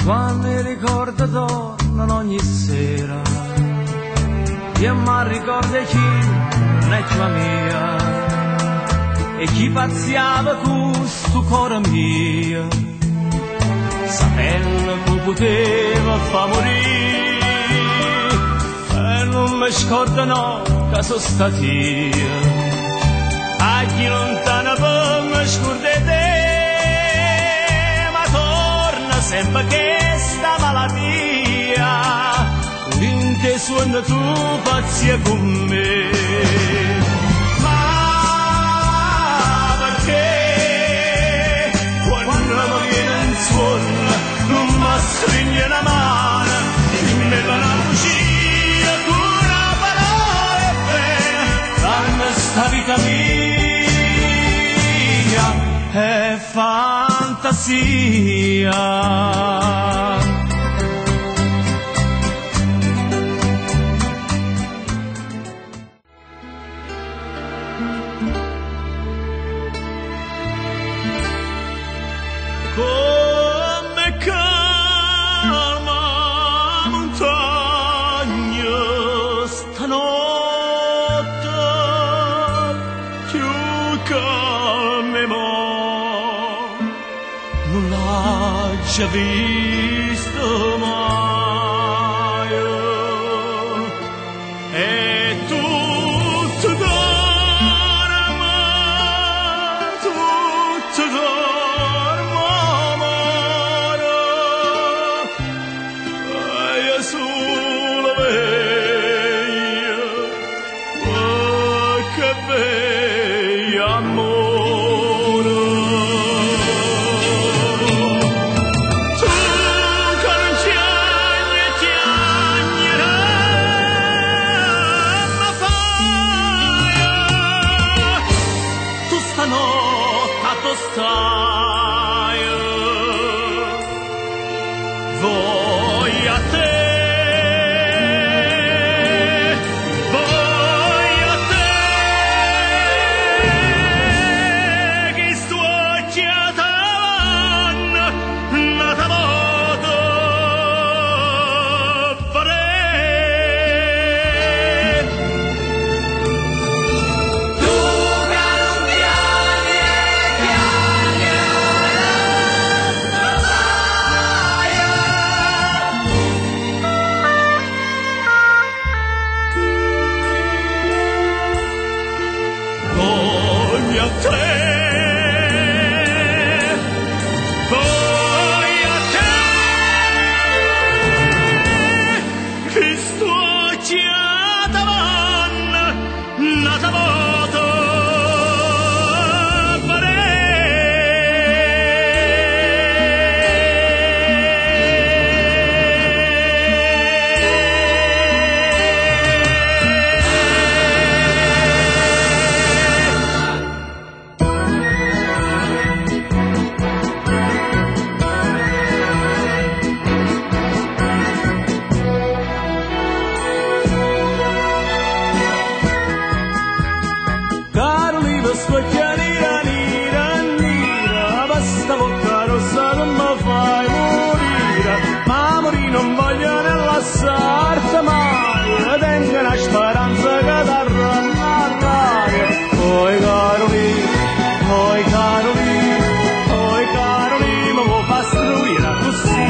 Quando mi ricordo tornano ogni sera, io mi ricordo chi non è tua mia, e chi pazziava con sto cuore mio, sapendo che poteva far morire, e non mi scordo no che sono stato io, a chi lontano per mi scordare te, ma torna sempre che sta malattia, finché suona tu pazzia con me. Ma perché quando mi viene in suono non mi stringe la mano, dimmi una bugia, una parola e bene, dammi sta vita mia, è fantasia. Come calma montagna stanotte, più calme mo, non l'ha già visto mai. E tutto dorme, tutto dorme amore, e io solo veglio, che veglio amore. Tu che non chiagni, chiagnere ma fai, tu stanotte tu stai, voglio a te, voglio a te, che sto chiatando, nata volta farei. Tu che non piagni, chiagnere fai. Voglio a te, voglio a te, che sto chiatando, nata volta Carolina, sua chiarira, nira, nira, basta bocca rossa, non mi fai morire, ma morire non voglio nella sarta mai, tengo una speranza che t'arrannare. Oi Carolina, oi Carolina, oi Carolina, mi vuoi far struire così?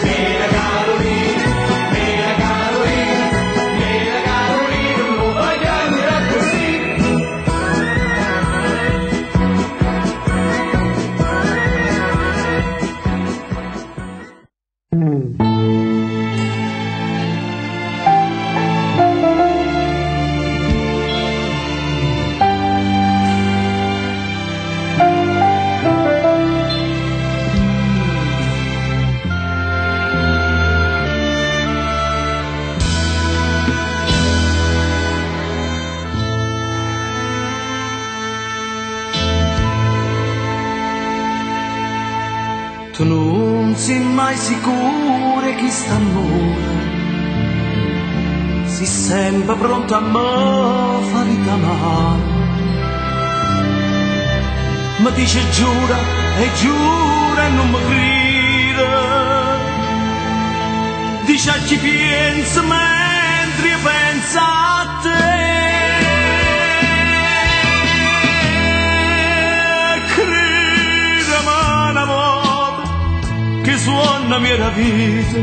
Mira Carolina, mira Carolina, mira Carolina, mi vuoi chiamare così? Tu non sei mai sicuro chi sta amore, sei sempre pronto a me fare male. Mi dice giura e giura e non mi crede. Dice a chi piensa mentre io penso a te. Credimi una volta che suona mia vita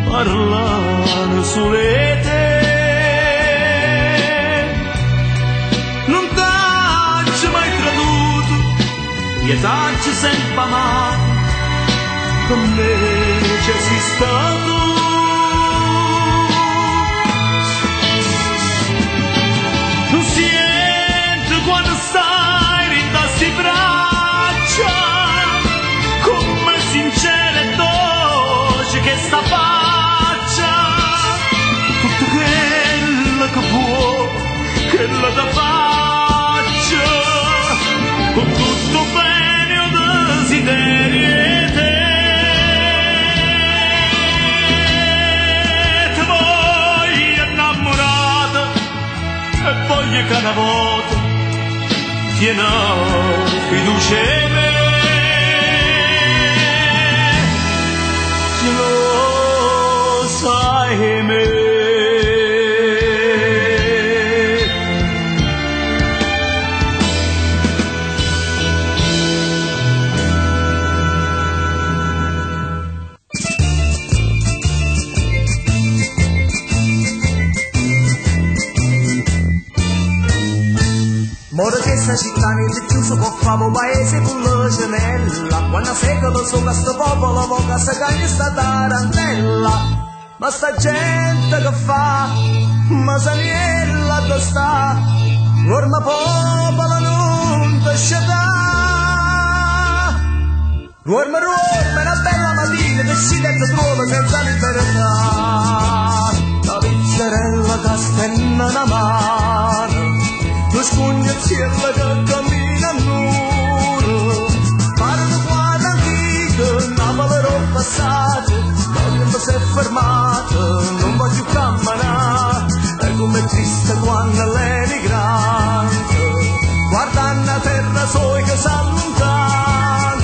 parlando solo te. Non t'ho mai creduto, io t'ho sempre amato, con me ci sei stato. Non sento quando stai in queste braccia, come sincera e dolce che sta faccia, tutto quello che può, quello che faccio, con tutto bene o desiderio e te. Ti voglio innamorata e voglio che una volta tieni fiducia in me. Ce lo sai me. Moro che sta città niente più si può fare un paese con la gemella. Quando secolo so che sto popolo voca se cagna sta tarantella. Ma sta gente che fa, ma sa niente dove sta, ormai popolo non ti sceta. Ormai ormai una bella mattina che si ti trova senza libertà. La pizzerella che stende una mano, lo scugnizziello che cammina nudo, pare di quadro antico, Napoli l'ho passato, ma il tempo si è fermato, non voglio camminare, è come triste quando l'emigrante guarda la terra sua che s'allontana,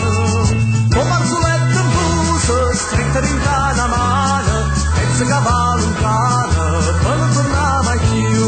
come arzuletto in fuso, stretto in una mano, pensa che va lontano, poi non torna mai più.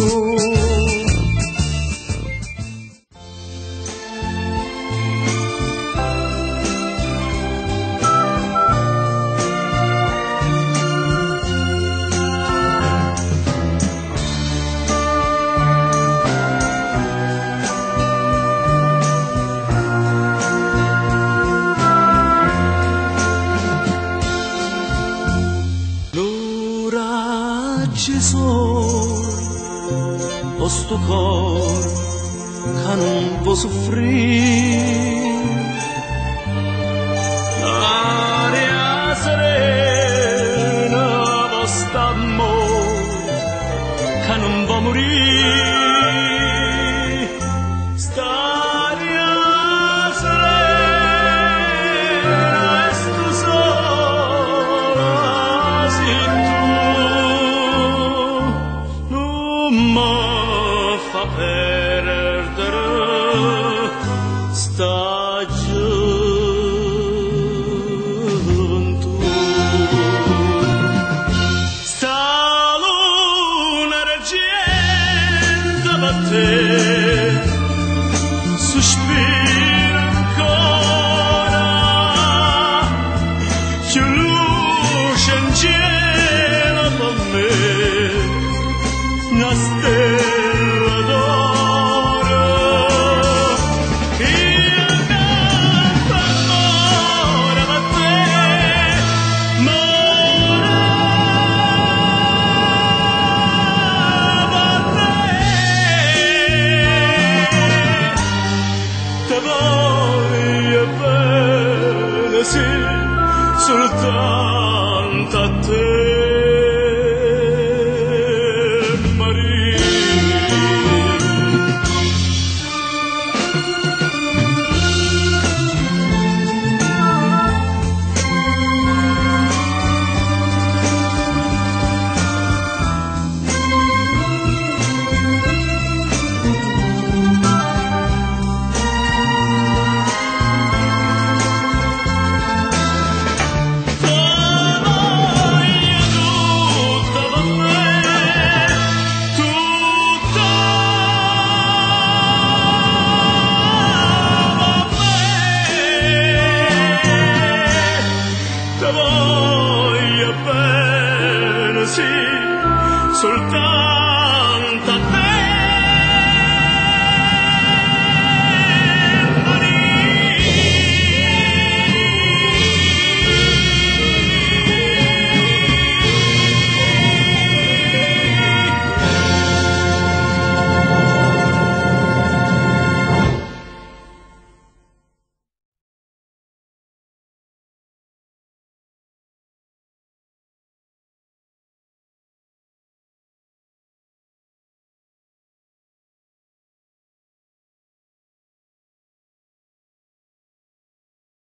Sto cor che non può soffrire, l'aria serena basta amore che non può morire, st'aria serena e sto sola sei tu, non mi fa perdere sta gioventù. Sta luna argento per te sospira ancora, più luce in cielo per me, una stella d'oro. Io canto ancora per te, moro per te. Te voglio bene, sì, soltanto a te, Maria. Te voglio Soltanto.